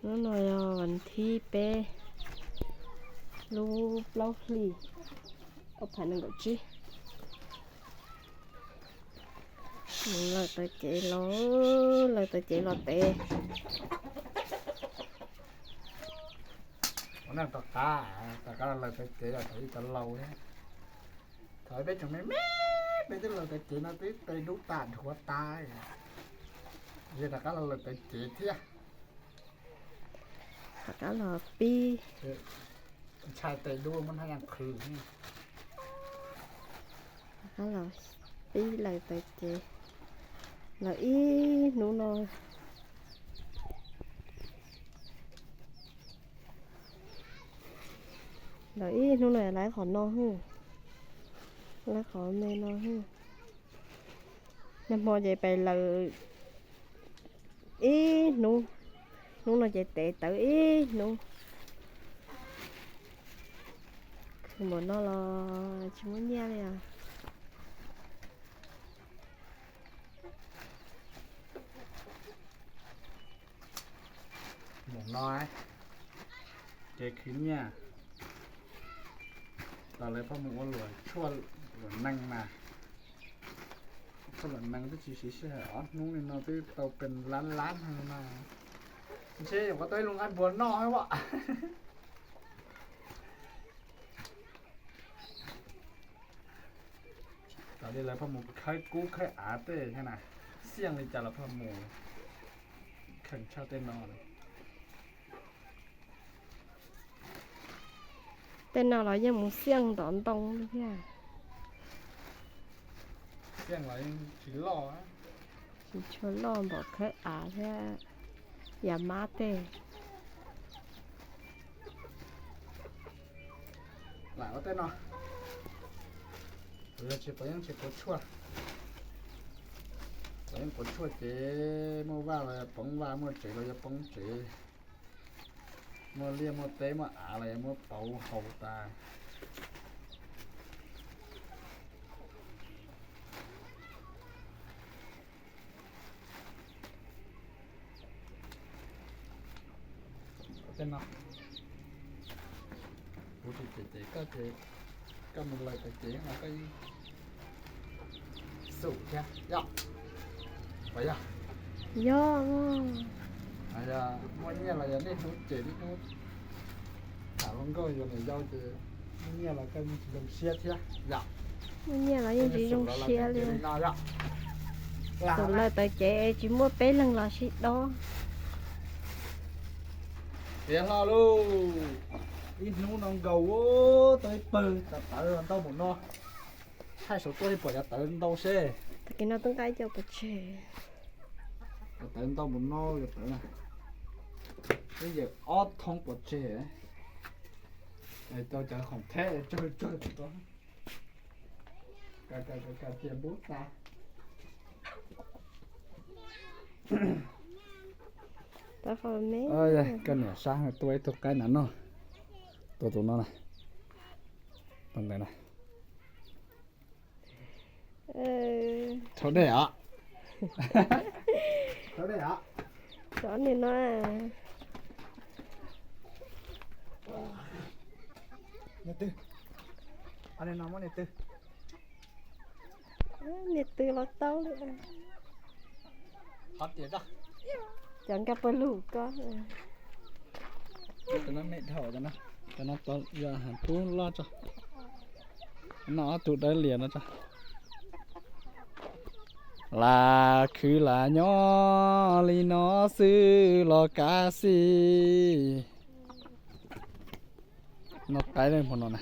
Hnub no yog vas thib peb, lub plaub hlis, ob phav nees nkaum tsib. Mus lawm taw cev los, lawm taw cev los tev. Ua neej tom qab, tom qab lawm taw cev los thaum ib cov laus thiab. Thaum peb tseem me me, peb twb lawm taw cev no twb tes dub tas dhuav tas. Yog tom qab los lawm taw cev thiab. Tom qab los pib. Ntshai tes dub muab hnab yaj qhwv. Tom qab los pib lawm taw cev. Lawm ib hnub no. Lawm ib hnub no lawv qhov no, lawv qhov me no. Nag hmo ces pem lawm ib hnub, hnub no ces tev tawv ib hnub. Khwv npaum no los tsis muaj nyiaj li os. Npaum no ces khwv nyiaj. Tos lawv pab mus ua luam tshuaj luam nees mas, tshuaj luam nees twb tsis siv sij hawm, ob hnub li no twb tau pes lab lab no. Ntshe yuav kom tau ib lub nqaij npua noj os. Tos li lawv pab mus khawb kub khawb av tej thiab na, xiaj li cas los pab mus kheev tshaj tej no. Tej no los yeej mus xiaj ntov ntoo li thiab. Xiaj los yeej tsis loj, tsis tshua loj npaum khawb av thiab yav mab tej. Lam ua tej no, yog tsis pom yeeb tsis puv tshuaj, pom yeeb puv tshuaj ces muaj vaj los yog poob vaj, muaj tsev los yog poob tsev, muaj liaj muaj teb muaj av los yog muab pauv haus tas. Tej no kuv tsis cem ces koj ces, koj mus lawm taw cev no koj xum thiab yom. Puas yog? Yog. Yog muaj nyiaj los yog niaj hnub cem niaj hnub tham hluas nkauj yuav niam yau ces muaj nyiaj los koj yeej tsis zoo siab thiab yom. Muaj nyiaj los yeej tsis zoo siab li no yom. Xum lawm taw cev es tsis muaj peb leeg los sib dob. Tiav hlo lauj, ib hnub no nkaus tau ib pawg tawv ntau npaum no. Thaij saum tuaj li pom cov tawv ntau seb. Tag kis no twb nqa cov pov tseg. Cov tawv ntau npaum no cov tawv na. Twb yawm ob thoob pov tseg. Tau cov khoom theb tsawg tsawg tus tau. Ka ka ka tias npub tas. Koj niam sab tua ib tug qaib na no. Tua tus no na. Tus ntawd na. Rhaub dej os. Rhaub dej os. Cov niag no. Niag twg? Niag no muab niag twg? Niag twg los tau li. Cov nkag pawg lug ko. Cov no me dhau, cov no yog hav tub loj tso. No ob tug dawb lias no tso. Lam khwv lam nyob li no xwb los kav xij. Noj qaib hmo no na.